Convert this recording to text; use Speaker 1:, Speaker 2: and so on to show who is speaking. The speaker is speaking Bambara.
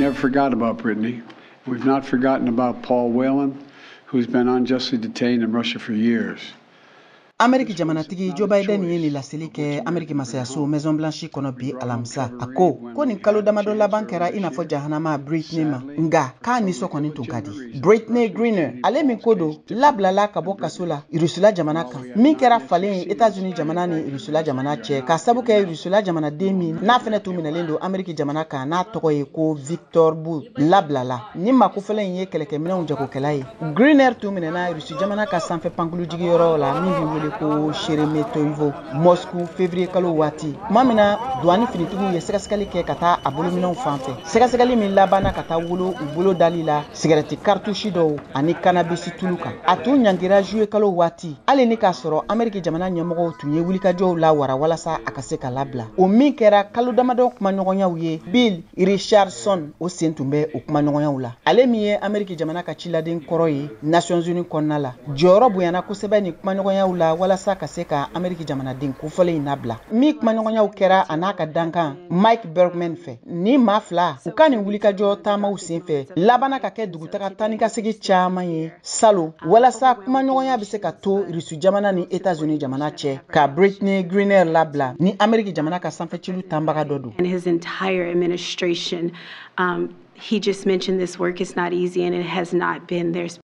Speaker 1: never forgot about Brittney. We've not forgotten about Paul Whelan, who's been unjustly detained in Russia for years.
Speaker 2: Ameriki jamanatigi Joe Biden ye nin laseli kɛ Ameriki masayaso Maison Blanche kɔnɔ bi alamisa. A ko ko nin kalo damadɔ laban kɛra i n'a fɔ jahanama Brittney ma, nka k'a nisɔn kɔni tun ka di. Brittney Griner, ale min ko don labilala ka bɔ kaso la Irusila jamana kan, min kɛra falen ye Etats-Unis jamana ni Irusila jamana cɛ, ka sabu kɛ Irusila jamanaden min n'a fɛnɛ tun minɛlen don Ameriki jamana kan, n'a tɔgɔ ye ko Victor Bout, labilala. Ni maa kofɔlen in ye kɛlɛkɛminɛnw jagokɛla ye. Griner tun minɛna Irusi jamana ka sanfɛ pankulu jigiyɔrɔ la min bɛ wele ko Sheremetyevo, Moscou, février kalo waati, tuma min na douane finitigiw ye sɛgɛsɛgɛli kɛ ka taa a bolominɛnw fan fɛ, sɛgɛsɛgɛli min labanna ka taa wolo u bolo dali la sigɛrɛti cartouche dɔw ani cannabis tulu kan. A tun ɲangira juillet kalo waati, hali ni k'a sɔrɔ Ameriki jamana ɲɛmɔgɔw tun ye wulikajɔw lawara walasa a ka se ka labila. O min kɛra kalo damadɔ kumaɲɔgɔnyaw ye, Bill Richardson o sen tun bɛ o kumaɲɔgɔnyaw la, ale min ye Ameriki jamana ka ciladen kɔrɔ ye Nations Unies kɔnɔna la. Jɔyɔrɔ bonyana kosɛbɛ nin kumaɲɔgɔnyaw la walasa ka se ka Ameriki jamanaden kofɔlen in labila, min kumaɲɔgɔnyaw kɛra a n'a ka dankan Mike Bergman fɛ. Ni maa fila u ka nin wulikajɔ taamaw senfɛ labanna ka kɛ dugutaga taa ni ka segin caman ye salon, walasa kumaɲɔgɔnya bɛ se ka to Rusi jamana ni Etats-Unis jamana cɛ ka Brittney Griner labila, ni Ameriki jamana ka sanfɛciliw tanbaga dɔ don.
Speaker 3: And his entire administration. He just mentioned this work is not easy, and it has not been. There's